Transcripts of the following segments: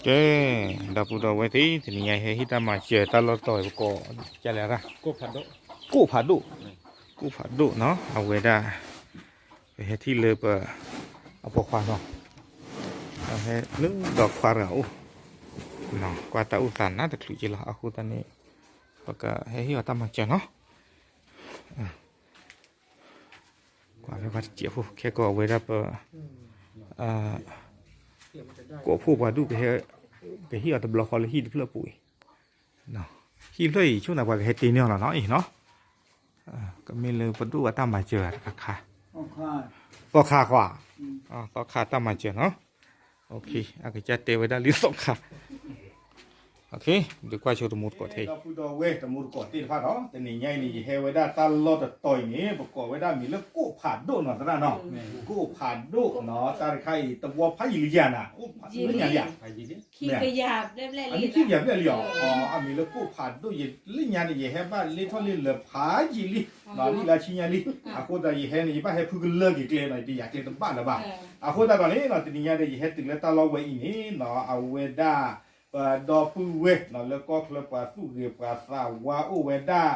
ကဲ, ဒီပုၢ်ဒီဝဲၢ်သ့ၣ် တနံၤညါဟဲဟ့ၣ်တၢ်မၤစၢၤတၢ်လီၢ်တတီၤအံၤ ပကိးဒ်လဲၣ်, ကိၣ်ဖးဒိၣ်, ကိၣ်ဖးဒိၣ်နီၤ, အဝဲဒၣ် ပဟဲထံၣ်လၢပ အပိာ်ခွါနီၤ, ဟဲလၢဒီးခွါတဂၤအိၣ်, ကွၢ်တၢ်အိၣ်သးနးတချုးက့လီၤ, အဃိသတးန့ၣ် ပကဟဲဟ့ၣ်အီၤတၢ်မၤစၢၤနီၤ. ကွၢ်ဖဲပှၤတစဲးဖိ ခဲကီးအဝဲဒၣ်ပ ကိးဖှိၣ်ပှၤဒူၣ် ပဟ့ၣ်အီၤတဘျီဃီလၢဟံၣ်တဖျၢၣ်အပူၤအံၤ, ဟံၣ်တဖျၢၣ်အံၤ ဆိၣ်နၤပှၤကဟဲတ့န့ၢ်အီၤလီၤနီၤအံၤနီၤ, ကမ့ၢ်လၢပဒိၣ်အတၢ်မၤစၢၤတခါခါ, သီခါကွၢ်, သီခါတၢ်မၤစၢၤနီၤ, အကစၢ်တဲဝဲဒၣ်လံသီခါ ဒုးကွၢ်ဆိတမူတကိးထဲအံၤ, ဒီပုၢ်ဒီဝဲၢ်တမူတကိးသ့ၣ်တဖၣ်နီၤ, တနံၤညါအံၤန့ၣ် ယဟဲဝဲဒၣ်တၢ်လီၢ်တတီၤအံၤန့ၣ် ပကိးဝဲဒၣ်မံၤလၢကိၣ်ဖးဒိၣ်နီၤသရၣ်နီၤ, ကိၣ်ဖးဒိၣ်နီၤ, တၢ်တခါအံၤ တဝီဖးယံာ်လံယၤနၤ, လၢညါလံဧါ, အနံၣ်ခံကယၤဘျဲၣ်လံအီၤ, အမံၤလၢကိၣ်ဖးဒိၣ် ယလၢညါန့ၣ် ယဟဲဘၣ်လ့ထီၣ်လံလၢဖးယံာ်လံ, လံလၢဆံညါလံ, အဃိသတးယဟဲန့ၣ် ယဘၣ်ဟဲဖုကလၢာ်က့ၤကျဲနီၤ, ယတယာ်ကျဲတဘၣ်လၢၤဘၣ်, အဃိသတးဒီးန့ၣ် တနံၤညါဒီး ယဟဲတုၤလၢတၢ်လီၢ်ဝဲအံၤန့ၣ်နီၤ, အဝဲဒၣ် ပဒီပုၢ်ဝဲၢ်နီၤ လၢကီၢ်ချၢပှၤသူၣ်ဂ့ၤပှၤသးဝါအိၣ်ဝဲဒၣ်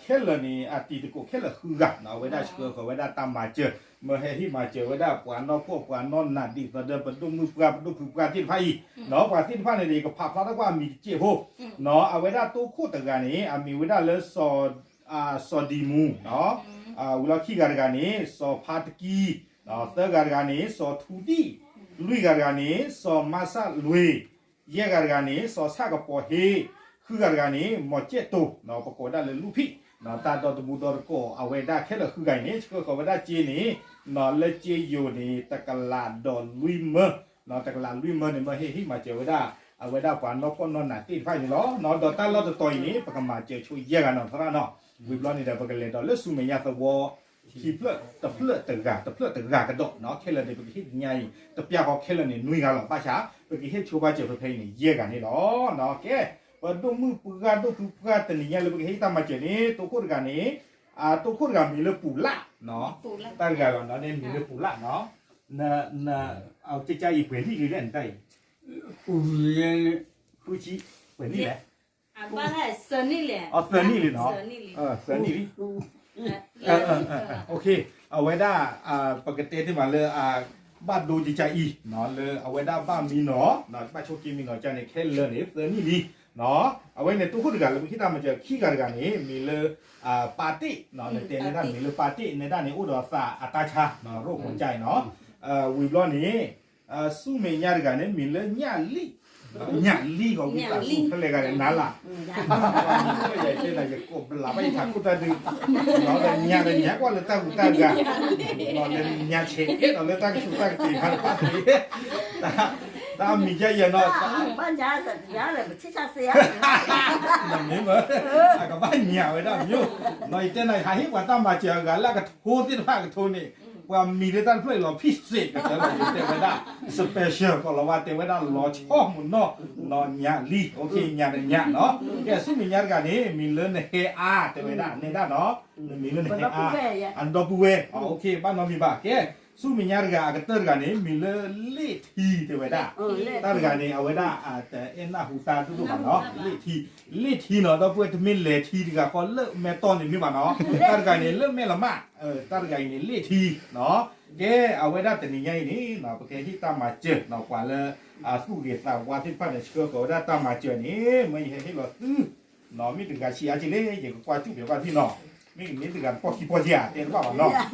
ခဲလၢာ်န့ၣ် အတံၤသကိးခဲလၢာ်ဃုဂၤနီၤ, အဝဲဒၣ်ဆှၢဃီၤဝဲဒၣ်တၢ်မၤစၢၤ, မၢဟဲဟ့ၣ်မၤစၢၤဝဲဒၣ်ပှၤနီၢ်ဖှီၣ်ပှၤနီၢ်နးဒ်သိးဒီး ပဒိၣ်မုၣ်ပှၢ် ပဒိၣ်ဖုပှၢ်သ့ၣ်တဖၣ်အံၤနီၤ, ပှၤသ့ၣ်တဖၣ်န့ၣ်ဒီး ယကဖးဖျါထီၣ်ကွၢ်အမံၤတစဲးဖိနီၤ, အဝဲဒၣ်တိခိၣ်တဂၤန့ၣ် အမံၤဝဲဒၣ်လၢ စီၤဒံမူနီၤ, ဝံၤလီၢ်ခံဂၤတဂၤန့ၣ် စီၤဖါတကံ, သၢဂၤတဂၤန့ၣ် စီၤထူဒံၣ်, လွံၢ်ဂၤတဂၤန့ၣ် စီၤမါစၣ်လွ့ၤ, ယဲၢ်ဂၤတဂၤန့ၣ် စီၤဆၣ်ကပီၤဟ့, ဃုဂၤတဂၤန့ၣ် မီၤကဲၣ်တိၤ, ပကိးဝဲဒၣ်လၢလူဖံၣ်, တၢ်ဒီတမူဒီတကိး အဝဲဒၣ်ခဲလၢာ်ဃုဂၤအံၤန့ၣ် ဆှၢဃီၤဝဲဒၣ်စ့န့ၣ် လၢစ့ယိၤန့ၣ် တကလးဒီးလွံၢ်မၢ, တကလးလွံၢ်မၢန့ၣ် မၢဟ့ၣ်ဟ့ၣ်မၤစၢၤဝဲဒၣ် အဝဲဒၣ်ပှၤနီၢ်ဖှီၣ်နီၢ်နးသ့ၣ်တဖၣ်န့ၣ်လီၤ. ဒီးတၢ်လီၢ်တတီၤအံၤန့ၣ် ပကမၤစၢၤဆိယဲၢ်ဂၤနီၤသရၣ်နီၤ, ဝံၤဘျီန့ၣ်ဒီး ပကလဲၤဒီးလၢဆူမဲာ်ညါသဝီ ခံဖျၢၣ် တဖျၢၣ်တဂၤ တဖျၢၣ်တဂၤကဒီးနီၤ, ခဲလၢာ်န့ၣ် ပကဟ့ၣ်တနံၤညါအံၤ တပျၢ်ဃီခဲလၢာ်န့ၣ် နွံဂၤလီၤ, ဘၣ်ဆၣ် ပကဟ့ၣ်ဆိဘၣ်စၢၤဖဲဖဲအံၤန့ၣ် ယဲၢ်ဂၤန့ၣ်လီၤ. ကဲ, ပဒိၣ်မုၣ်ပှၢ်ဒိၣ်ဖုပှၢ်တနံၤညါလၢပကဟ့ၣ်တၢ်မၤစၢၤန့ၣ် တိခိၣ်တဂၤန့ၣ်, တိခိၣ်တဂၤမံၤလၢပူၤလၣ်နီၤ, တၢ်တဂၤလီၤနီၤ န့ၣ်မံၤလၢပူၤလၣ်နီၤ, အကကါအံၤပှဲၤနံၣ်လံလဲၣ်န့ၣ်တၢ်အံၤ, ဃုဆံ, ပှဲၤနံၣ်လဲၣ်, အသၢနံၣ်လံနီၤ, သၢနံၣ်လံ, အဝဲဒၣ် ပကတဲတ့ၢ်မးလၢ ဘၣ်ဒိကကါအံၤနီၤ လၢအဝဲဒၣ်ဘၣ်မံနီၤ, ဘၣ်ဆိးက့မံနီၤကါန့ၣ် ခဲလၢာ်န့ၣ် သၢနံၣ်လံနီၤ, အဝဲန့ၣ် တိခိၣ်တဂၤလၢပကဟ့ၣ်တၢ်မၤစၢၤ ခံဂၤတဂၤန့ၣ် မံၤလၢ ပၢ်တ့ၣ်နီၤ, နတဲနဲဒၣ်မံၤလၢပၢ်တ့ၣ် နဲဒၣ်န့ၣ် အိၣ်ဒီးသးအတၢ်ဆါနီၤ ရိၣ်ခိကါအံၤနီၤ, ဝံၤဘျီန့ၣ် ဆူမဲာ်ညါတဂၤန့ၣ် မံၤလၢညၣ်လံၣ်, ညၣ်လံၣ်ဂီၤဝံသးစူၤဖဲလဲၣ်ဂၤန့ၣ်နၤလၢ်, ယကိးဘျးဘၣ်ယထးခိၣ်တၢ်ဒုး, ဒီးညၣ်ဒီးညၣ်ကွၢ်လၢတၢ်ဟူးတၢ်ဂဲၤ, ဒီးလၢညၣ်ဆဲးအဲၣ်ဒီးလၢတၢ်ကဆူးတၢ်ကတ့ၤခါတဖၣ်န့ၣ်, တၢ်မံၤယါယဲနီၤ, နမ့ၢ်မၢ, အကဘၣ်ညၣ်ဝဲဒၣ်မ့ၢ်, နီၤ ယတဲနၤ ယဟးဟ့ၣ်ပှၤတၢ်မၤစၢၤအဂၤလၢအကထိသ့ၣ်တဖၣ်အကထိန့ၣ် ပှၤမံၤလၢတၢ်တဖျၢၣ်အံၤလီၤ ဖံစ့းကတၢၢ်လီၤ ယတဲဝဲဒၣ် special ကီးလီၤဝါတဲဝဲဒၣ်လီၤဆီမုၢ်နီၢ်, ညၣ်လံၣ် ညၣ်တညၣ်နီၤ, ကဲဆူမဲာ်ညါတဂၤန့ၣ် မံၤလၢနဟဲအါ တဲဝဲဒၣ် နဲဒၣ်နီၤ, နမံၤလၢနဟဲအါ, အဒီပုၢ်ဝဲၢ် ဘၣ်နီတမံၤဘၣ် ကဲ, ဆူမဲာ်ညါတဂၤအကတၢၢ်တဂၤန့ၣ် မံၤလၢလ့ၣ်ထံတဲဝဲဒၣ်, တၢ်တဂၤန့ၣ် အဝဲဒၣ် တအဲၣ်နၢ်ဟူတၢ်ဒိၣ်ဒိၣ်ဘၣ်နီၤ, လ့ၣ်ထံ, လ့ၣ်ထံနီၤ ဒီပုၢ်ဝဲၢ်တမ့ၢ်လဲၤထံတဂၤဃီလၢမဲာ်တီၢ်န့ၣ်မ့ၢ်ဘၣ်နီၤ, တၢ်တဂၤန့ၣ် လၢမဲာ်လမၣ်, တၢ်တဂၤအံၤန့ၣ် လ့ၣ်ထံနီၤ, ကဲ အဝဲဒၣ်တနံၤညါအံၤန့ၣ် ပကဟ့ၣ်တၢ်မၤစၢၤနီၤ ပှၤလၢ သူၣ်ဂ့ၤသးဝါသ့ၣ်တဖၣ်န့ၣ် ဆှၢဃီၤဝဲဒၣ်တၢ်မၤစၢၤန့ၣ် မ့ၢ်ယဟဲဟ့ၣ်လီၤသုနီၤ, မ့ၢ်တဂၤဆံးအါက့လဲၣ် ယကကွၢ်စူၣ်ပျဲၤဘၣ်ထံၣ်နီၤ, မ့ၢ်ကမ့ၢ်တဂၤတပီၢ်ခံပီၢ်က့ဧါ တဲတဘၣ်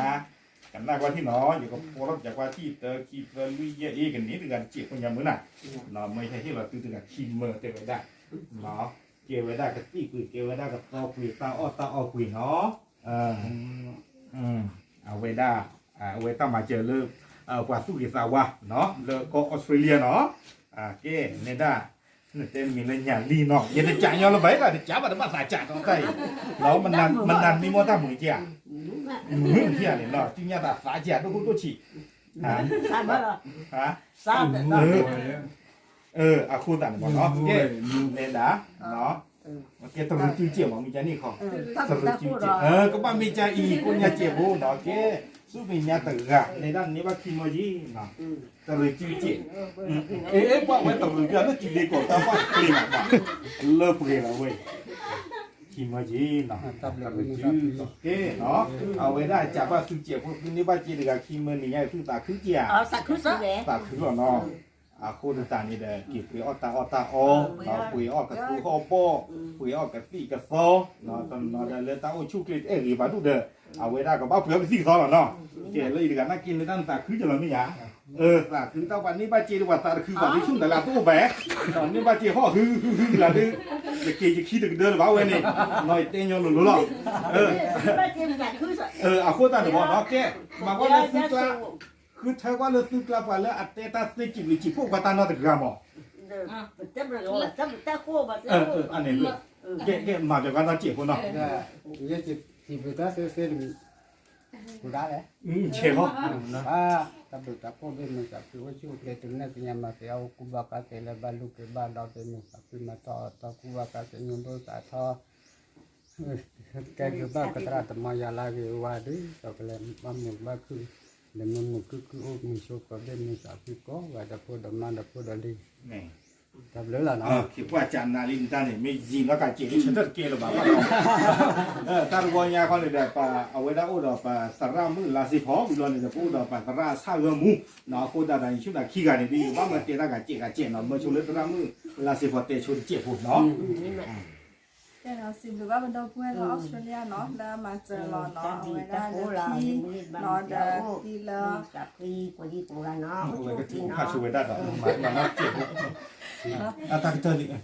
ဘၣ်နီၤ, ကနၣ်ကွၢ်ထံၣ်နီၤ ယကဖီထီၣ်ပျဲၤကွၢ်ထံၣ် တၢ ခံ သၢ လွံၢ် ယဲၢ် အ့ ကန့ၢ်တဂၤတစဲးဖိညါမုၢ်နၤ, မ့ၢ်ယဟဲဟ့ၣ်လီၤသုတဂၤခံမၢတဲဝဲဒၣ်, ကဲဝဲဒၣ်ကသံၣ်ကွံာ် ကဲဝဲဒၣ်ကသီကွံာ် တၢ်အီၣ်တၢ်အီကွံာ်နီၤ, အဝဲဒၣ် အဝဲတၢ်မၤစၢၤလၢ ပှၤသူၣ်ဂ့ၤသးဝါနီၤ လၢကီၢ်အီစထြ့လယါနီၤ, ကဲ နဲဒၣ် နတဲမံၤလၢညၣ်လံနီၤ ယတကးညီလၢၤဘၣ် တကးဘၣ်တဘၣ်သးကးဒီးတၢ်အံၤ, မနၤမံမီၢ်တၢ်မုာ်က့ဧါ, မုာ်ထံၣ်ဧါန့ၣ်နီၤ တုၤညါသးသးက့ဧါ ဒိၣ်ခိၣ်ဒိၣ်ဆံး, အဃိသတးန့ၣ်မ့ၢ်နီၤ ကဲ နဲဒၣ် ကဲတရူးစုကဲးမ့ၢ်မ့ၢ်ကန့ၣ်ခီ, တရူးစုကဲး ကဘၣ်မ့ၢ်ကအံၤ ကိးညါကဲးဘိနီၤ ကဲ, ဆူမဲာ်ညါတဂၤ နဲဒၣ်န့ၢ်ဘၣ်ခံမၢယံၤ, တရံးစုစဲး, အ့ ပှၤဝဲတရံးပျၢ်လၢစုလ့ကိးတၢ်ပှၢ်ချ့မး, လၢပှဲၤလီၤဝဲ, ခံမၢယံၤ, တရံးစုကဲ, အဝဲဒၣ်ကးဘၣ်စုစဲးဖိ သုန့ၢ်ဘၣ်စ့တဂၤခံမၢန့ၣ်ညါ သုသးခုကဲဧါ, သးခုလီၤနီၤ. အဃိသတးန့ၣ်ဒီး က့ၤပှ့ၤအီၣ်တၢ်အီၣ်တၢ်အီ, ပှ့ၤအီၣ်ကသူဟီၣ်ဘီၣ်, ပှ့ၤအီၣ်ကသံၣ်ကသီ, တနီၤဒီးလၢတၢ်အိၣ်ဆူၣ်ချ့တအဲၣ်ဂ့ၤဘၣ်ဒူၣ်ဒီး အဝဲဒၣ်ကဘၣ်ပှ့ၤအီၣ်ကသံၣ်ကသီလီၤနီၤ. ကဲလၢအံၤတဂၤနာ်က့လၢတၢ်နသးခုကလီၤမ့ၢ်ဧါ, သးခုတၢ်ပှၤန့ၢ်ဘၣ်စ့ဒီးပှၤသးတခုဘၣ် ဒ်ဆူၣ်နၤလၢအတအိၣ်ဘၣ်, န့ၢ်ဘၣ်စ့ဟီၣ်ဟုဟုဟုလၢဒုး, ယက့ၤယခံတကဒၢလၢၤဘၣ်ဝဲန့ၣ်, ယတဲညီလိၤလိၤလီၤ. အဃိသတးန့ၣ်မ့ၢ်နီၤ ကဲ, မၤကွၢ်လၢသုကျါ ဃုထၢကွၢ်လၢသုကျါ ပှၤလၢအတဲတၢ်သ့စံးဘျုးစံးဖှိၣ်ကွၢ်တၢ်နီတဂၤမး, ကဲ မၤပျဲၢ်ကွၢ်နီၢ်စဲးဖိနီၤ, ယဲစံးဘျုးတၢ်သ့သ့တမံၤ, ဆဲးလီၤ, တၢ်ဘျုးတၢ်ဖှိၣ်ဘ့ၣ်မုာ်သးဖှံအိၣ်ဆူၣ်အိၣ်ချ့ တုၤလၢသ့ၣ်ညါမၤသ့အအိၣ် ကူၣ်ဘၣ်ကါသ့လၢဘၣ်လူၢ်က့ၤဘၣ်ဒီး ဘ့ၣ်မုာ်သးဖှံမၤထီၣ်အီၤထီ ကူၣ်ဘၣ်ကါသ့ညိၣ်ဒိၣ်သးထီ ကဲက့ၤဘၣ်ကသရၣ်တမီယၤလၢအဂ့ၤဝါဒုး ဒီးကလဲၤဘၣ်မုာ်ဘၣ်ခုၣ်, လဲၤမုာ်မုာ်ခုၣ်ခုၣ်အိၣ်မုာ်ဆိးပၢၤ ဘ့ၣ်မုာ်သးဖှံကိးဂၤ ဒီဖိဒီမါဒီဖိဒီလံၤ, တၢ်ဘျုးလီၤနီၤ. က့ၤကွၢ်ကနၤလံနတၢ်န့ၣ် မ့ၢ်ယံာ်နီၢ်ကးစဲးလၢဆၢထၢၣ်တကဲလၢၤဘၣ်ဘၣ်နီၤ, တၢ်တဝီညါခီန့ၣ်ဒီး ပအဝဲဒၣ်အိၣ်ဒီးပသရၣ်မုၣ်လါစ့ဖီ ဝံၤလီၤန့ၣ်ဒီး ပအိၣ်ဒီးပသရၣ်ဆၣ်ဂၢၢ်မူ, အဃိသတးဒီး ယဆိကမိၣ်ခံဂၤန့ၣ် ဒ်ယကဘၣ်မၤတဲတၢ်ဂၤစဲးဂၤစဲးနီၤ မၢဆိလၢသရၣ်မုၣ်လါစ့ဖီတဲဆိတစဲးဖိနီၤ. ကဲဒီးစံးဘျုးဘၣ်ပဒီပုၢ်ဝဲၢ်လၢအီစထြ့လယါနီၤ လၢမၤစၢၤလီၤနီၤ အဝဲဒၣ်ဒီးထံနီၤဒီးသံလၢ အဝဲကထူၣ်ဖးဆိဝဲဒၣ်ဒီးမၤနီၤစဲးဖိ တၢ်ကတၢၢ်လံ,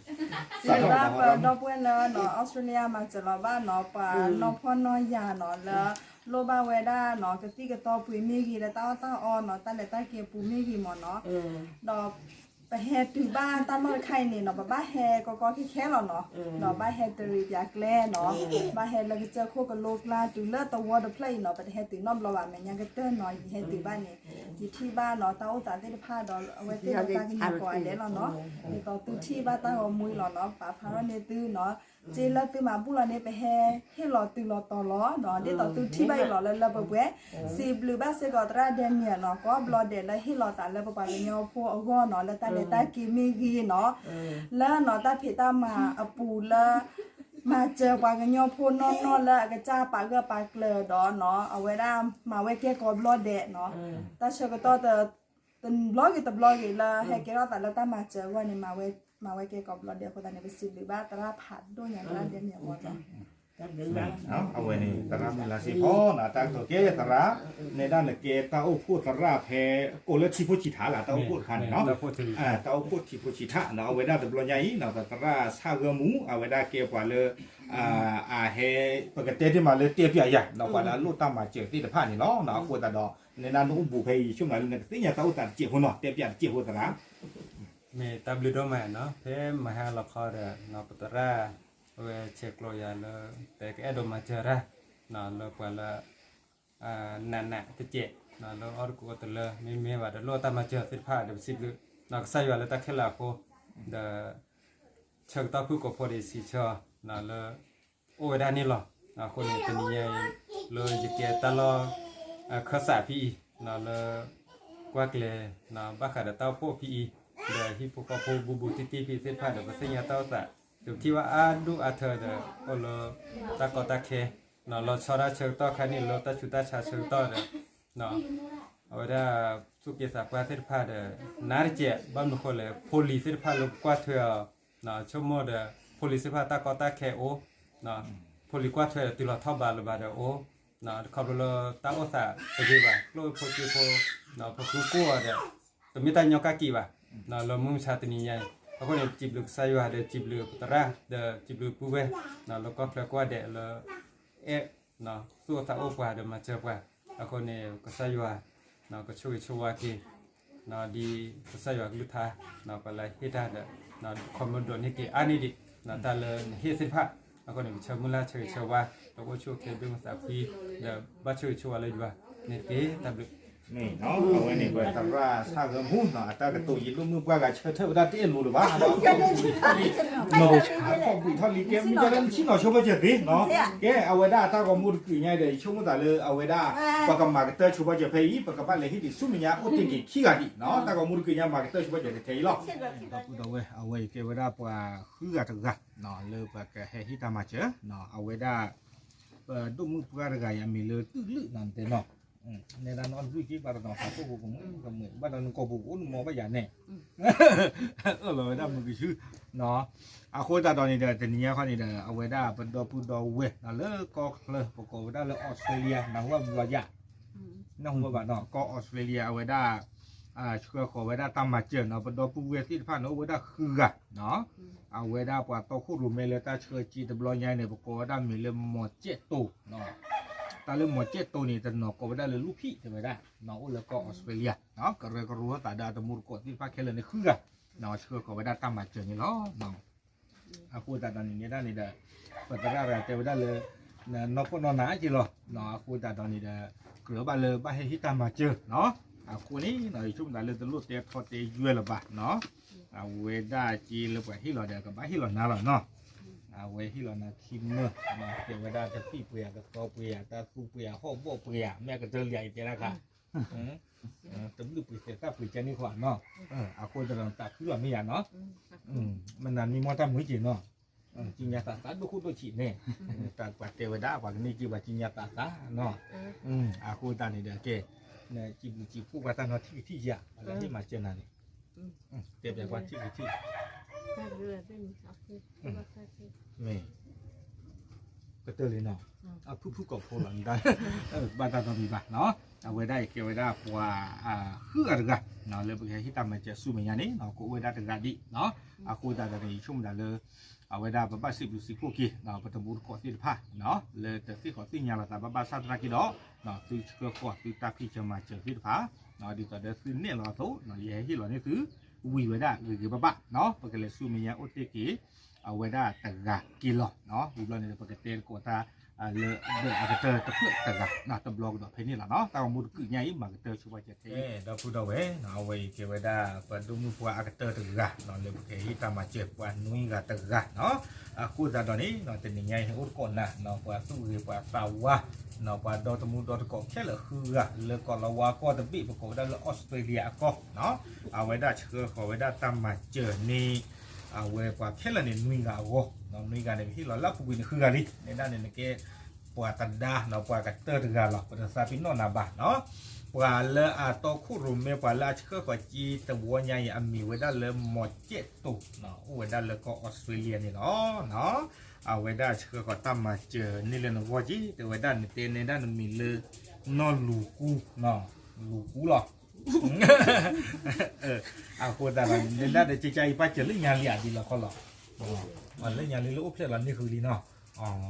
စံးဘျုးဘၣ်ပဒီပုၢ်ဝဲၢ်လၢနီၤ အီစထြ့လယါမၤစၢၤလီၤဘၣ်နီၤ ပှၤနီၢ်ဖှီၣ်နီၢ်ယာ်နီၤ လၢလိၣ်ဘၣ်ဝဲဒၣ်နီၤ ကသံၣ်ကသီပှ့ၤမ့ၢ်ဂ့ၤ လၢတၢ်အီၣ်တၢ်အီနီၤ တၢ်လဲၤတၢ်က့ၤပူၤမ့ၢ်ဂ့ၤမ့ၢ်နီၤ ဒီး ပဟဲတုၤဘၣ်တၢ်လီၢ်တခါအံၤန့ၣ်နီၤ ပဘၣ်ဟဲကီကီခဲခဲလီၤနီၤ ဒီးဘၣ်ဟဲတရံးပၠးကျဲနီၤ ဘၣ်ဟဲလၢကစၢၢ်ခိၣ်ကလိကျါတုၤလၢသဝီတဖျၢၣ်အံၤနီၤ ပတဟဲတုၤနီတဘျီဘၣ် မဲာ်ညါကတၢၢ်နီၤ ယဟဲတုၤဘၣ်န့ၣ် ယထံၣ်ဘၣ်နီၤ တၢ်အိၣ်သးသ့ၣ်တဖၣ်ဒီး အဝဲသ့ၣ်ဒီးတၢ်ကညီၤကိးဂၤဒဲးလီၤနီၤ ဒ်သိးသုထံၣ်ဘၣ်တၢ်ဂီၤမူအံၤလီၤနီၤ ပာ်ဖျါထီၣ်န့ၢ်သုနီၤ စ့လၢသုမၤဘူၣ်လီၤန့ၣ် ပဟဲဟ့ၣ်လီၤတုၤလီၤတီၤလီၤနီၤ ဒ်သိးသုထံၣ်ဘၣ်အံၤလီၤလၢလၢပှဲၤပှဲၤ စံးဘျုးဘၣ်စ့ၢ်ကီးသရၣ်ဒဲနံၣ်နီၤ ကိးဘျီဒဲးလၢဟ့ၣ်လီၤသးလၢပပှၤကညီဖိအဂီၢ်နီၤ လၢတၢ်လဲၤတၢ်က့ၤမ့ၢ်ဂ့ၤနီၤ လၢနီၤတၢ်ဖံးတၢ်မၤအပူၤလၢ မၤစၢၤပှၤကညီဖိနီၢ်နီၢ်လၢအကစၢ်ပာ်ဂၢၢ်ပာ်ကျၢၤဒီးနီၤ အဝဲဒၣ်မၤဝဲကဲကိးဘျီဒဲးနီၤ တၢ်ဆၢကတီၢ်တ တဘျီဂ့ၤတဘျီဂ့ၤလၢဟဲကဲထီၣ်သးလၢတၢ်မၤစၢၤအဂီၢ်န့ၣ် မၤဝဲကဲကိးဘျီဒဲးအဃိသတးန့ၣ် ပစံးဘျုးဘၣ်သရၣ်ဖးဒိၣ်ညါသရၣ်ဒဲနံၣ်အဂီၢ်လီၤ အဝဲန့ၣ် သရၣ်မုၣ်လါစ့ဖီနီၤ တၢ်ကတိၤကဲသရၣ် နဲဒၣ်နကဲတၢ်အိၣ်ဖှိၣ်သရၣ်ဖဲ ကိးလၢထံဖိဆံးထးလၢ တၢ်အိၣ်ဖှိၣ်တခါန့ၣ်နီၤ တၢ်အိၣ်ဖှိၣ်ထံဖိဆံးထးနီၤ အဝဲဒၣ်တဘျီညါအံၤနီၤ ပသရၣ်ဆၣ်ဂၢၢ်မူ အဝဲဒၣ်ကဲပှၤလၢ အဟဲ ပကတဲတ့ၢ်မးလၢတဲပျးယၤနီၤ ပှၤလၢအလိၣ်တၢ်မၤစၢၤသ့ၣ်တဖၣ်န့ၣ်လီၤနီၤ အဃိသတးဒီး နဲဒၣ်နအိၣ်ဘူးဖဲအံၤ ယဆိကမိၣ်လၢနကသ့ၣ်ညါတၢ်အိၣ်သးတစဲးဖိနီၤ တဲပျးတစဲးဖိသရၣ် မ့ၢ်တၢ်ဘျုးဒိၣ်မးနီၤ ဖဲမဟါလီၤခီဒီး ပသရၣ် အဝဲဆဲးကျိးယၤလၢ တဲကအဲၣ်ဒိးမၤစၢၤတၢ် လၢပှၤလၢ နးနးတစဲး လၢအီၣ်တကူအီတလၢ မ့မ့ၢ်ဘၣ်ဒီးလိၣ်တၢ်မၤစၢၤသ့ၣ်တဖၣ်ဒီးပစံးဘျုး ကစၢ်ယွၤလၢတၢ်ခဲလၢာ်အဃိ ဒီး ဆၢကတီၢ်ဖုၣ်ကိာ်ဖိဒီးစံးဆၢ လၢ အိၣ်ဝဲဒၣ်န့ၣ်လီၤ. အဃိန့ၣ် တနံၤညါအံၤ လၢယကဲတၢ်လီၢ် ခၢၣ်စးဖဲအံၤ လၢ ကွၢ်ကျဲၤ ဘၣ်ဃးဒီးတၢ်အိၣ်ဖှိၣ်ဖဲအံၤ ဒီးဟံၣ်ဖိဃီဖိဘူးဘူးတံၢ်တံၢ်ဖဲသ့ၣ်တဖၣ်ဒီး ပသ့ၣ်ညါတၢ်အိၣ်သး ဒီးပထံၣ်ဘၣ်အါဒူၣ်အါထၢဒီး အိၣ်လၢ တၢ်ကီတၢ်ခဲ လီၤဆီဒၣ်ဆၢကတီၢ်ခါန့ၣ် လၢတၢ်ဆူးတၢ်ဆါဆၢကတီၢ်ဒီး အဝဲဒၣ် သူၣ်က့သးပှၢ်သ့ၣ်တဖၣ်ဒီး နါတစဲး ဘၣ်မနုၤဃိလဲၣ် ဖိလံၤသ့ၣ်တဖၣ်လၢပကွၢ်ထွဲအီၤ ဆိကမိၣ်ဒီး ဖိလံၤသ့ၣ်တဖၣ်တၢ်ကီတၢ်ခဲအိၣ် ဖိလံၤကွၢ်ထွဲဒီးတုၤလီၤထီၣ်ဘးလၢၤဘၣ်ဒီးအိၣ် ခီဖျိလၢတၢ်အိၣ်သးတဂ့ၤဘၣ် ကျိၣ်ဖိစ့ဖိ ပဃုကိၢ်အီၤဒီး တမ့ၢ်တၢ်ညီကၣ်က့ၤဘၣ် လၢမုၢ်မဆါတနံၤညါအံၤ အဃိန့ၣ် စံးဘျုးကစၢ်ယွၤဒီးစံးဘျုးပသရၣ် ဒီးစံးဘျုးပုၢ်ဝဲၢ် လၢကီၢ်ချၢကိးဂၤဒဲးလၢ အဲၣ် သူၣ်အိၣ်သးအိၣ်ပှၤဒီးမၤစၢၤပှၤ အဃိန့ၣ် ကစၢ်ယွၤ ကဆိၣ်ဂ့ၤဆိၣ်ဝါက့ၤ ဒ်ကစၢ်ယွၤကလုၢ်ကထါ ပှၤလၢဟ့ၣ်တၢ်ဒီး ခီမ့ၢ်ဒိးန့ၢ်က့ၤအါန့ၢ်ဒံး တၢ်လၢနဟ့ၣ်သ့ၣ်တဖၣ် အဃိန့ၣ် ပဆၢမုၢ်လၢ်ဆၢဂ့ၤဆၢဝါ ဒီးအိၣ်ဆူၣ်အိၣ်ချ့ဘ့ၣ်မုာ်သးဖှံ ဒီးဘၣ်ဆိၣ်ဂ့ၤဆိၣ်ဝါလၢယွၤန့ၣ်တက့ၢ် တၢ်ဘျုး မ့ၢ်နီၤ အဝဲန့ၣ် ပသရၣ်ဆၣ်ဂၢၢ်မူနီၤ အတၢ်ကတိၤယဒိၣ်မုၢ်ပှၢ်ဂၤဆၢထၢၣ်ဝဲဒၣ်တအဲၣ်လိၤလၢၤဘၣ်နီၤ ခီၣ်ဘှံးထီၣ်လံ ကဲမ့ၢ်ကဲလၢနဆံၣ်နီၤဆိဘၣ်စၢၤသ့နီၤ ကဲအဝဲဒၣ်တၢ်ဂီၤမူတကုာ်ညါဒီး ယဆိကမိၣ်သးလၢအဝဲဒၣ် ပကမၤကတၢၢ်ဆိဘၣ်စၢၤဖဲအံၤ ပကဘၣ်လဲၤဟ့ၣ်ဒံးဆူမဲာ်ညါအိၣ်တ့ၢ်က့ၤခံဂၤဒံးနီၤ တၢ်ဂီၤမူတကုာ်ညါမၤကတၢၢ်ဆိဘၣ်စၢၤထဲအံၤလီၤ ဒီပုၢ်ဒီဝဲၢ် အဝဲအံၤကဲဝဲဒၣ်ပှၤဃုဂၤတဂၤ လၢပကဟဲဟ့ၣ်တၢ်မၤစၢၤ အဝဲဒၣ် ပဒိၣ်မုၢ်ပှၢ်တဂၤအံၤအမံၤလၢတူၢ်လုၣ်နီၤတဲနီၤ နဲဒၣ်နီၣ်လွံၢ်က့ဘၣ်တနီၤ ပာ်ဖှိၣ်ဖိကမုၣ်ကမုၣ် ဘၣ်ဒီးနကိာ်ပူၤကအိၣ်နမီၤဘၣ်ယၤန့ၣ် အၢၣ်လီၤဝဲဒၣ်မုၢ်ကဆူ အဃိသတးဒီးန့ၣ်ဒီး တနံၤညါခီန့ၣ်ဒီး အဝဲဒၣ်ပဒီပုၢ်ဒီဝဲၢ်နီၤ လၢကီၢ်ချၢ ပကိးဝဲဒၣ်လၢ Australia နၢ်ဟူဘၣ်ဘျီယါ နၢ်ဟူဘၣ်ဘၣ်နီၤ ကီၢ် Australia အဝဲဒၣ် ဆှၢဃီၤဝဲဒၣ်တၢ်မၤစၢၤနီၤ ပဒီပုၢ်ဝဲၢ်သ့ၣ်တဖၣ်န့ၣ် အိၣ်ဝဲဒၣ်ဃုဂၤနီၤ အဝဲဒၣ်ပှၤတီခိၣ်ရိၣ်မဲလၢတၢ်ဆှၢစ့တဘျီညါန့ၣ် ပကိးဝဲဒၣ်မံၤလၢမီၤကဲၣ်တိၤနီၤ တၢ်လၢမီၤကဲၣ်တိၤန့ၣ် တနီၤကိးဝဲဒၣ်လၢလူဖံၣ် တဲဝဲဒၣ်နီၤ အိၣ်လၢကီၢ် Australia နီၤ ကရၢကရိသးဒီးအတမူတကိးသ့ၣ်တဖၣ်ခဲလၢာ်န့ၣ်ဃုဂၤနီၤ ဆှၢဃီၤဝဲဒၣ်တၢ်မၤစၢၤန့ၣ်လီၤ. အဃိသတးဒီးန့ၣ် နဲဒၣ်န့ၣ်ဒီး ပသရၣ်တဂၤတဲဝဲဒၣ်လၢ နီၢ်ကီၢ်နီၢ်နၤက့လီၤ. အဃိသတးဒီးန့ၣ်ဒီး ကြၢးဘၣ်လၢဘၣ်ဟဲဟ့ၣ်တၢ်မၤစၢၤနီၤ. အဃိန့ၣ် ယဆိကမိၣ်သးလၢတလိၣ်တဲထီတဲယွဲၢ်လၢၤဘၣ်နီၤ. အဝဲဒၣ်က့လၢပှၤဟ့ၣ်လီၤဒီး ကဘၣ်ဟ့ၣ်လီၤနၤလီၤနီၤ. အဝဲဟ့ၣ်လီၤနၤခံမၢ တဲဝဲဒၣ်တဖံၣ်ပှ့ၤဧါ တသီပှ့ၤဧါ တၢ်သူပှ့ၤဧါ ဟီၣ်ဘီၣ်ပှ့ၤဧါ မ့ၢ်အကတၢၢ်လံဧါ ယတဲတၢ်ခါ တဘျုးပှ့ၤသဲးသၣ်ပှ့ၤကဲန့ၣ်ဃီနီၤ. အဃိသတးဒီးတၢ်ခုလီၤမ့ၢ်ယၤနီၤ. မနၤမံမီၢ်တၢ်မုာ်က့ၤနီၤ. ကံညါသးသးဒိၣ်ခိၣ်ဒိၣ်ဆံးန့ၣ် တၢ်ပှၤတဲဝဲဒၣ် ပှၤကန့ၢ်က့ၤပှၤကံညါသးသးနီၤ. အဃိသတးန့ၣ်ဒီးကဲ စံးဘျုးစံးဖှိၣ်ပှၤတၢ်နီၤထံၣ်ကထံၣ်ယၤ ပှၤလၢဟ့ၣ်မၤစၢၤနၤန့ၣ် တဲပှၤကွၢ်ထံၣ်ကထံၣ် မ့ၢ် ကတၢၢ်လံနီၤ. အဖုၣ်ဖုၣ်ကိာ်ဖိလီၤ ဘၣ်တၢ်နီတမံၤဘၣ်နီၤ. အဝဲဒၣ်အံၤကဲဝဲဒၣ်ပှၤ ဃုဂၤတဂၤ လၢပကဟဲဟ့ၣ်တၢ်မၤစၢၤဆူမဲာ်ညါန့ၣ် ကအိၣ်ဝဲဒၣ်တဂၤဒံးနီၤ. အဃိသတးဒီးန့ၣ် ယဆိကမိၣ်သးလၢ အဝဲဒၣ်ပဘၣ်စံးဘျုးစံးဖှိၣ်က့ၤ ပတမူတကိးသ့ၣ်တဖၣ် လၢတသ့ၣ်ဃီၤသ့ၣ်ညါလီၤသးဘၣ်ဘၣ်ဆၣ်သနာ်က့ဒီး သုဆှၢဃီၤသုတၢ်ဖံးစၢၤမၤစၢၤသ့ၣ်တဖၣ် ဒ်သိးဒီးသုနဲၣ်လီၤအသိး ယဟဲဟ့ၣ်လီၤန့ၢ်သု ဝံၤဝဲဒၣ်ဂ့ၤဂ့ၤဘၣ်ဘၣ်နီၤ. ပကလဲၤဆူမဲာ်ညါအိၣ်တ့ၢ်က့ၤ အဝဲဒၣ်တဂၤက့ၤလီၤ. ဝံၤဘျီန့ၣ်ဒီး ပကတဲသကိးတၢ် လၢဒၢးအကတၢၢ်တဖျၢၣ်တဂၤ တဘျီကဒီးဖဲန့ၣ်လီၤနီၤ. တၢ်ဂီၤမူတကုာ်ညါအံၤ မၤကတၢၢ်ဆိပာ်စၢၤထဲ ဒီပုၢ်ဒီဝဲၢ် အဝဲအံၤကဲဝဲဒၣ် ပဒိၣ်မုၢ်ပှၢ်အကတၢၢ်တဂၤ လၢပကဟ့ၣ်တၢ်မၤစၢၤပှၤနွံဂၤတဂၤနီၤ. အဃိသတးဒီးန့ၣ် တနံၤညါအံၤအိၣ်တကိးနၤနီၤ ပှၤသူၣ်ဂ့ၤပှၤသးဝါနီၤ ပှၤဒီတမူဒီတကိးခဲလၢာ်ဃုဂၤ လၢကီၢ်လီၤဝါကီၢ်တဘ့ၣ် ပကိးဝဲဒၣ်လၢ Australia အကီၢ်နီၤ. အဝဲဒၣ်ဆှၢဃီၤဝဲဒၣ်တၢ်မၤစၢၤန့ၣ် အဝဲပှၤခဲလၢာ်န့ၣ် နွံဂၤအဂီၢ်, နွံဂၤန့ၣ် ပဟ့ၣ်လီၤလၢအပူၤကွံာ်န့ၣ် ဃုဂၤလံ. နဲဒၣ်န့ၣ် နကဲပှၤသဒါနီၤ ပှၤကတၢၢ်တဂၤလီၤ. ပတသးပ့ၤနီၣ်နၤဘၣ်နီၤ. ပှၤလၢအတီခိၣ်ရိၣ်မဲ ပှၤလၢအဆှၢဃီၤစ့တဝီညါအံၤ အမံၤဝဲဒၣ်လၢ မီၤကဲၣ်တိၤနီၤ, အိၣ်ဝဲဒၣ်လၢကီၢ်အီစထြ့လယါန့ၣ်လီၤ. အဝဲဒၣ်ဆှၢဃီၤတၢ်မၤစၢၤန့ၢ်လၢနဂီၢ်က့ၤ တဲဝဲဒၣ်နတဲနဲဒၣ်နမံၤလၢ နီၢ်လူၤကူနီၤ, လူၤကူလီၤ. အဃိသတးဒီး နဲဒၣ်ဒီးကကါအံၤပၣ်စၢၤလၢညါလံဧါဒ်လီၤခီလီၤ. လၢညါလံလၢအိၣ်ဖျဲၣ်လီၤန့ၢ်ဃုာ်လံနီၤ. အ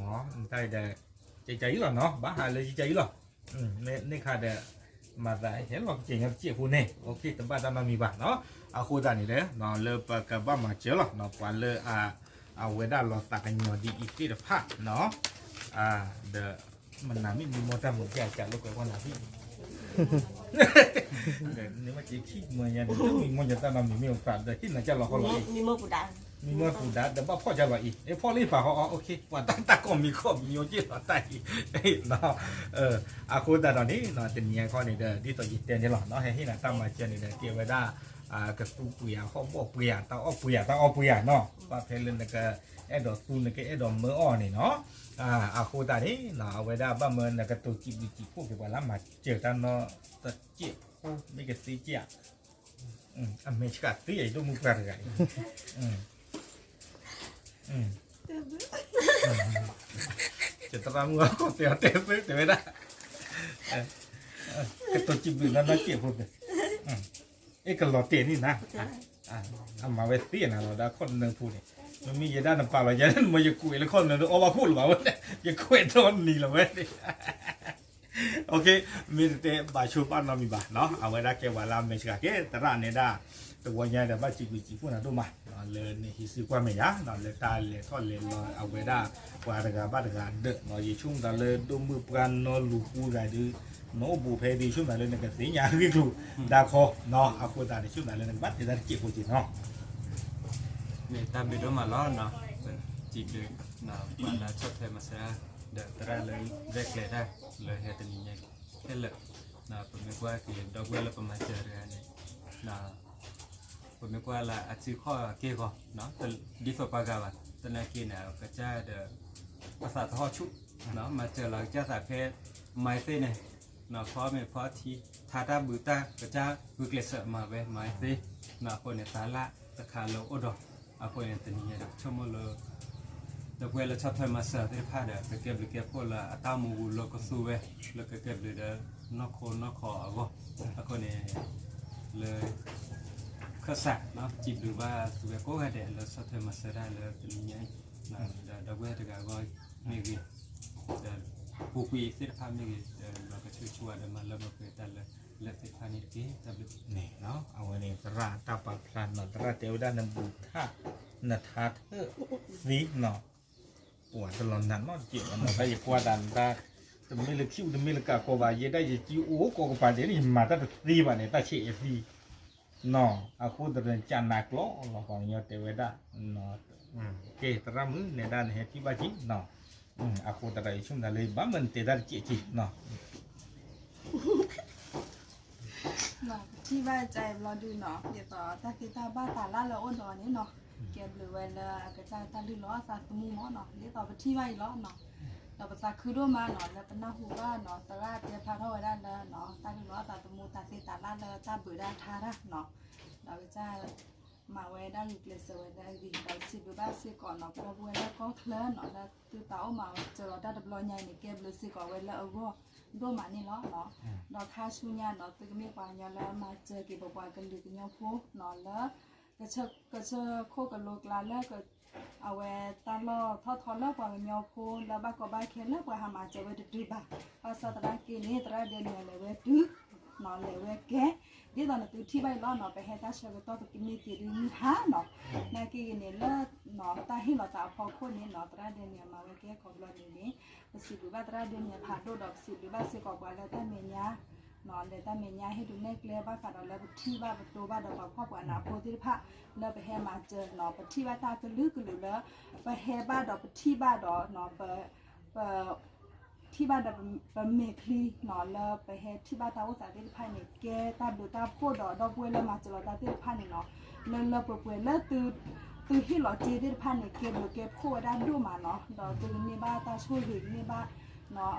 တၢ်အံၤဒီး ကကါအံၤလီၤနီၤ, ဘၣ်ဟးလၢကကါအံၤလီၤ. န့ၣ်ခါဒီး မၤသးဟဲလီၤကစဲးညီတစဲးဖိန့ၣ် တဘၣ်တၢ်နီတမံၤဘၣ်နီၤ. အဃိသတးန့ၣ်ဒီး လၢပကဘၣ်မၤစၢၤလီၤ ပှၤလၢ အဝဲဒၣ်လီၤသးကညီၤဒ်အံၤသ့ၣ်တဖၣ်နီၤ. ဒီး မနၤမ့ၢ်မံမီၢ်တၢ်မုာ်ကစၢ်လၢကွဲးပှၢ်နၤဖံၣ် န့ၣ်မ့ၢ်က့ၤခံမၢညါန့ၣ် မံမီၢ်ညီတၢ်နီတမံၤမ့ၢ်အိၣ်သးဒီး ဟ့ၣ်နၤကၢ်လီၤခီလီၤအံၤ မံမီၢ်ပူၤဒါ တဘၣ်ဖီၣ်ကၢ်လီၤအံၤ ဖီၣ်လၢပာ်ဃီအီၤ ပှၤတၢ်တၢ်ကီၢ်မံၤကီၢ်မံၤအိၣ်က့ၢ်လီၤတၢ်အံၤ အဃိသတးဒီးန့ၣ် တနံၤအံၤခီန့ၣ်ဒီး ဒ်သိးယတဲန့ၣ်လီၤ ဟဲဟ့ၣ်နၤတၢ်မၤစၢၤန့ၣ်ဒီး ကဲဝဲဒၣ် ကသူပှ့ၤဧါ ဟီၣ်ဘီၣ်ပှ့ၤဧါ တၢ်အီၣ်ပှ့ၤဧါ တၢ်အီၣ်ပှ့ၤဧါနီၤ ဘၣ်ဖဲလၢနကအဲၣ်ဒိးသူ နကအဲၣ်ဒိးမၢအီၣ်န့ၣ်နီၤ. အဃိသတးန့ၣ် အဝဲဒၣ်ဘၣ်မၢနကတိၤစံးဘျုးစံးဖှိၣ်က့ၤပှၤလၢမၤစၢၤတၢ်နီတစဲးဖိ မ့ၢ်ကသ့ကဲဧါ အမဲာ်ဆှးသ့ယဒိၣ်မုၢ်ပှၢ်တဂၤအံၤ ယသရၣ်မုၣ်အခိၣ်တဲအီၤတဲသ့တဲဝဲဒၣ် ကတိၤစံးဘျုးနီတစဲးဖိ အဲၣ်ကလီၤတဲာ်န့ၣ်နၤ အမၤဝဲသ့နၤလီၤဒီးခီၣ်နၢဖိန့ၣ် မ့မ့ၢ်ယဲဒၣ်နပာ်လီၤယဲ မ့ၢ်ယကွဲးလၢခီၣ်နၢဒီးအီၣ်ဘၣ်ခိၣ်လၢၤဘၣ်ဝဲ ယကွဲးဒီနံၤလီၤဝဲန့ၣ် မ့ၢ်တတဲဘၣ်ဆိဘၣ်နီတမံၤဘၣ်နီၤ အဝဲဒၣ်ကဲပှၤလၢအမဲာ်ဆှးကဲသရၣ်နဲဒၣ် တဝီညါဒီးဘၣ်စံးဘျုးစံးဖှိၣ်နၤဒိၣ်မး လၢနဟံးစုကွၢ်မဲာ်ယၤ လၢတၢ်လဲၤထီၣ်လဲၤလီၤအဝဲဒၣ် ပှၤတဂၤဘၣ်တဂၤဒၢး ယဆိကမိၣ်သးလၢဒိၣ်မုၢ်ပှၢ်နီလူၤပူၤတဂၤဒုး နအိၣ်ဘူးဖဲဒ်ဆိမိၣ်သးလၢနကသ့ၣ်ညါဂ့ၢ်ကျိၤဒၣ်ခီနီၤ, အဃိသတးန့ၣ် ဆိမိၣ်သးလၢနကဘၣ်တဲတၢ်တစဲးဖိက့ၤနီၤ. မ့ၢ်တၢ်ဘျုးဒိၣ်မးလီၤနီၤ, စံးဘျုး ပှၤလၢဆီၣ်ထွဲမၤစၢၤတၢ် ဒီးသရၣ်လၢရဲၣ်ကျဲၤတၢ်လၢဟဲတနံၤညါခဲလၢာ်, ပမ့ၢ်ကွၢ်က့ၤဒီပုၢ်ဝဲၢ်လၢပမၤစၢၤတဂၤန့ၣ် ပမ့ၢ်ကွၢ်လၢအစုခီၣ်အက့ၢ်ဂီၤ ဒ်သိးပှၤဂၤဘၣ်, သနာ်က့န့ၣ် အကစၢ်ဒီး ပသးသဟီၣ်ဆူၣ် မၤစၢၤလီၤကစၢ်သးဖဲ မၤသ့န့ၣ် ဖီမ့ၤဖီထံ ထါတၢ်ဘုးတၢ် ကစၢ်ဂုာ်ကျဲးစၢးမၤဝဲမၤသ့, အဃိန့ၣ် သးလၢတခါလၢအိၣ်ဒီး အဃိန့ၣ် တနံၤညါဒီး ဆိကမိၣ်လၢ ဒီပုၢ်ဝဲၢ်လၢဆီၣ်ထွဲမၤစၢၤသ့ၣ်တဖၣ်ဒီး ကကဲဘျုးကဲဖှိၣ်လၢအတၢ်အိၣ်မူပူၤလၢကသူဝဲ လၢကကဲဘျုးဒီး နီၢ်ခိနီၢ်ခီအဂီၢ်, အဃိန့ၣ် လၢ ခၢၣ်စး စံးဘျုးဘၣ်သုဝဲကိးဂၤဒဲးလၢဆီၣ်ထွဲမၤစၢၤတၢ်လၢတနံၤညါအံၤ, ဒီးဒီပုၢ်ဝဲၢ်တဂၤအဂီၢ်မ့ၢ်ဂ့ၤ, ဒီးပူၤကွံာ်သ့ၣ်တဖၣ်မ့ၢ်ဂ့ၤ, ဒီးလီၤကဆိၣ်ဂ့ၤဆိၣ်ဝါဒီးမၤလၢပှဲၤပှဲၤတၢ်လၢ လၢသ့ၣ်တဖၣ်န့ၣ်တက့ၢ်. တၢ်ဘျုးန့ၣ် အဝဲန့ၣ် သရၣ်တၢ်ပာ်ဖျါနီၤ, သရၣ်တဲဝဲဒၣ်နဘူးထၣ် နထါထၢၣ်သ့နီၤ, ပှၤတလီၤနးနီတစဲးဘၣ်နီၤ, တၢ်ယကွၢ်တၢ်နတၢ် တမ့ၢ်လၢခံအိၣ်တမ့ၢ်လၢကးကီဘၣ်, ယဲဒၣ်ယကံအိၣ်ကိးကပၤဒဲးန့ၣ် ယမၤတၢ်တသ့ဘၣ်န့ၣ် တၢ်ဆဲးအဲၣ်သံ နီၤ, အဃိသတးဒီးကနၣ်ကျီလီၤ ပှၤကညီတဲဝဲဒၣ်, ကဲသရၣ်မုၣ်နဲဒၣ်နဟဲထံၣ်ဘၣ်က့ၤနီၤ, အဃိသတးဒီးယဆိကမိၣ်သးလၢ ဘၣ်မနုၤနတဲတၢ်တစဲးက့ၤနီၤ ပထံၣ်ဘၣ်ကစၢ်အံၤဘျီဒုနီၤ, ဒ်သိးတၢ်သ့တၢ်ဘၣ်သးလၢလၢအိၣ်ဒီးန့ၣ်နီၤ, ကဲဘျုးဝဲလၢအကစၢ်တၢ်လုၢ်လီၤအသးသမူမးနီၤ, ဒ်သိးပထံၣ်ဘၣ်အံၤလီၤနီၤ, ဒီးပသးခုဒိၣ်မးနီၤ လၢပနၢ်ဟူဘၣ်နီၤ သရၣ်တဲဖျါထီၣ်ဝဲဒၣ်လၢ တၢ်လုၢ်လီၤအသးသမူတၢ်သ့တၢ်ဘၣ်လၢတၢ်ဘုးဒၣ်ထါတၢ်နီၤ, ဒီးကစၢ် မၤဝဲဒၣ်ဂုာ်ကျဲးစၢးဝဲလၢအဂ့ၤ ဒီးစံးဘျုးဘၣ်စ့ၢ်ကီးနီၤ ပဒီပုၢ်ဝဲၢ်လၢကီၢ်ချၢနီၤ လၢသုသးအိၣ်မၤစၢၤလီၤတၢ်တဘျီညါအံၤန့ၣ် ကဲဘျုးစ့ၢ်ကီးဝဲလၢအဂီၢ်ဒိၣ်မးန့ၣ်လီၤ. ဒီးခါဆူညါနီၤ သုကမ့ၢ်ပှၤကညီလၢမၤစၢၤက့ၤပပှၤကလုာ်ကညီဖိနီၤ လၢ ကဆၢခိၣ်ကလိကျါလၢ အဝဲတၢ်လီၢ်ထီၣ်ထီလၢပှၤကညီဖိလၢဘၣ်ကီဘၣ်ခဲလၢပှၤဟးမၤစၢၤဝဲတတုၤဘၣ်, ဘၣ်ဆၣ်သနာ်က့န့ၣ် သရၣ်ဒဲန့ၣ် လဲၤဝဲတုၤ လဲၤဝဲကဲ, ဒ်သိးနသုထံၣ်ဘၣ်အံၤလီၤနီၤ ပဟဲတၢ်ဆၢကတီၢ်ပကမ့ၢ်က့ၤဒ်မုၢ်ဟါနီၤ, နာ်က့ဂ့ၤန့ၣ်လၢ တၢ်ဟ့ၣ်လီၤသးအဖီခိၣ်န့ၣ်နီၤ သရၣ်ဒဲန့ၣ် မၤဝဲကဲခီဘျီန့ၣ်န့ၣ် ပစံးဘျုးဘၣ်သရၣ်ဒဲန့ၣ်ဖးဒိၣ်ဒီး ပစံးဘျုးဘၣ်စ့ၢ်ကီးပှၤလၢတၢ်မဲာ်ညါ လဲၤတၢ်မဲာ်ညါဟ့ၣ်ဒုးနဲၣ်ကျဲဘၣ်ဃးဒီးလၢပထံၣ်ဘၣ်ပတိဘၣ်ဒီးပှၤဖှီၣ်ပှၤနးဖိသ့ၣ်တဖၣ် လၢပဟဲမၤစၢၤနီၤ ပထံၣ်ဘၣ်တၢ်ကလုာ်ကလုာ်လၢ ပဟဲဘၣ်ဒီးပထံၣ်ဘၣ်ဒီး ပ ထံၣ်ဘၣ်ဒီးပမဲာ်ချံနီၤ လၢပဟဲထံၣ်ဘၣ်တၢ်အိၣ်သးသ့ၣ်တဖၣ်န့ၣ် ကဲတၢ်ဘျုးတၢ်ဖှိၣ်ဒီးဒီပုၢ်ဝဲၢ်လၢမၤစၢၤလီၤတၢ်သ့ၣ်တဖၣ်န့ၣ်နီၤ လၢလၢပှဲၤပှဲၤလၢ သုဟ့ၣ်လီၤစ့သ့ၣ်တဖၣ်န့ၣ် ကဲဘျုးကဲဖှိၣ်ဝဲဒၣ်ဒိၣ်မးနီၤ ဒီးသုကန့ၢ်ဘၣ်တၢ်ဆိၣ်ဂ့ၤ ကန့ၢ်ဘၣ်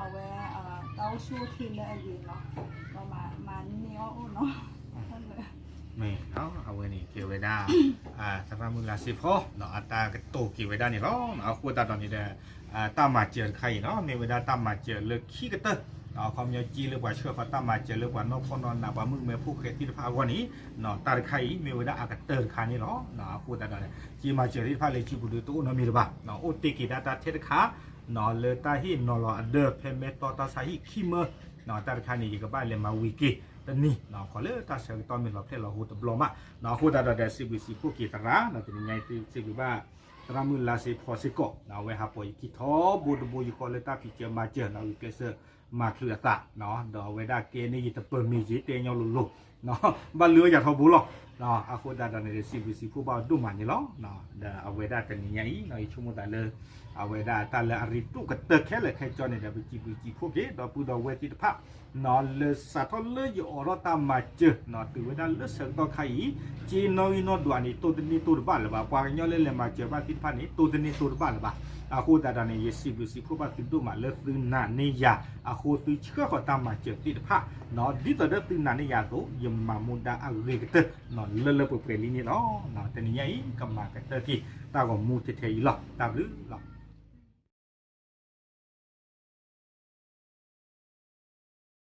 အဝဲ တၢ်အိၣ်ဆူၣ်အိၣ်ချ့လၢအဂ့ၤနီၤ ဒီးမၤန့ၢ်အီၣ်အိၣ်နီၤ မ့ၢ်နီၤ အဝဲန့ၣ်ကဲဝဲဒၣ် သရၣ်မုၣ်လါစ့ဖီ အတၢ်ကတိၤက့ၤဝဲဒၣ်န့ၣ်လီၤ. အဃိသတးဒီးန့ၣ်ဒီး တၢ်မၤစၢၤတခါအံၤနီၤ မ့ၢ်ဝဲဒၣ်တၢ်မၤစၢၤလၢခံကတၢၢ် အခီပညီက့လၢပှၤဆှၢဃီၤတၢ်မၤစၢၤလၢပှၤနီၢ်ဖီၣ်နီၢ်နး ပှၤမုၣ်မဲဖိဃဲသ့ၣ်တဖၣ်အဂီၢ်န့ၣ် တၢ်တခါအံၤ မ့ၢ်ဝဲဒၣ်အကတၢၢ်တခါန့ၣ်လီၤ. အဃိသတးဒီး က့မၤစၢၤသ့ၣ်တဖၣ်လၢခံပူၤဒုးတအိၣ်နီတမံၤလၢၤဘၣ် အိၣ်တ့ၢ်က့ၤဒၣ်တၢ်ထဲတခါ လၢတၢ်ဟ့ၣ်နီၤလီၤအဒၢဖဲမဲၢ်တီတၢ်ဆါဟံၣ်ခံမၢ တၢ်တခါန့ၣ် ယကဘၣ်လဲၤမၤဝံၤက့ၤတနံၤ ခီလၢတၢ်ဆၢကတီၢ်မ့ၢ်လီၤဖျဲၣ်လီၤဟိတဘျီမး အဃိသတးဒီးဒီး စံးဘျုးစံးဖှိၣ်က့ၤသရၣ် တနံၤညါအံၤ စံးဘျုးဘၣ် သရၣ်မုၣ်လါစ့ဖီစ့ၢ်ကီး အဝဲဟးပိာ်ယခံထီဘိတဘိယူၢ်ဃီလၢတၢ်ဖံးစၢၤမၤစၢၤ ဂုာ်ကျဲးစၢးမၤချုးအသး ဒီးအဝဲဒၣ်ကဲန့ၢ်ယတပၢၢ်မ့ၢ်ယတဲညီလိၤလိၤ ဘၣ်လုၢ်အီၣ်ယၤထီဘိလီၤ. အဃိသတးဒီးန့ၣ် စံးဘျုးစံးဖှိၣ်ဘၣ်ဒိၣ်မးန့ၣ်လီၤ. ဒီးအဝဲဒၣ်တနံၤညါအံၤ ယဆိကမိၣ်သးလၢ အဝဲဒၣ်တၢ်လၢအရ့ဒိၣ်ကတၢၢ်ခဲလၢာ်ခဲဆ့န့ၣ်ဒီး ပစံးဘျုးစံးဖှိၣ်က့ၤ ဒီပုၢ်ဒီဝဲၢ်သ့ၣ်တဖၣ် လၢစးထီၣ်လၢယအိးထီၣ်တၢ်မၤစၢၤ တုၤဝဲဒၣ်လၢဆၢကတီၢ်ခါအံၤ စ့နီၣ်ဂံၢ်နီၣ်ဒွးန့ၣ် တိၢ်တန့ၢ်တိၢ်တဘၣ်လၢၤဘၣ်. ပှၤကညီလၢလဲၤမၤစၢၤဘၣ်သ့ၣ်တဖၣ်န့ၣ် တိၢ်တန့ၢ်တိၢ်တဘၣ်လၢၤဘၣ်. အဃိသတးဒီးန့ၣ် ယစံးဘျုးစံးဖှိၣ်ဘၣ်သုဒိၣ်မးလၢသုနာ်န့ၢ်ယၤ အဃိသုဆှၢဃီၤတၢ်မၤစၢၤသ့ၣ်တဖၣ် ဒ်သိးဒီးသုနာ်န့ၢ်ယၤအသိး ယမၤမူဒါအဂ့ၤကတၢၢ် လၢလၢပှဲၤပှဲၤလံန့ၣ်လီၤ. တနံၤညါအံၤ ကမၤကတၢၢ်က့ၤ တၢ်ဂီၤမူထဲထဲအံၤလီၤ. တၢ်ဘျုးလီၤ.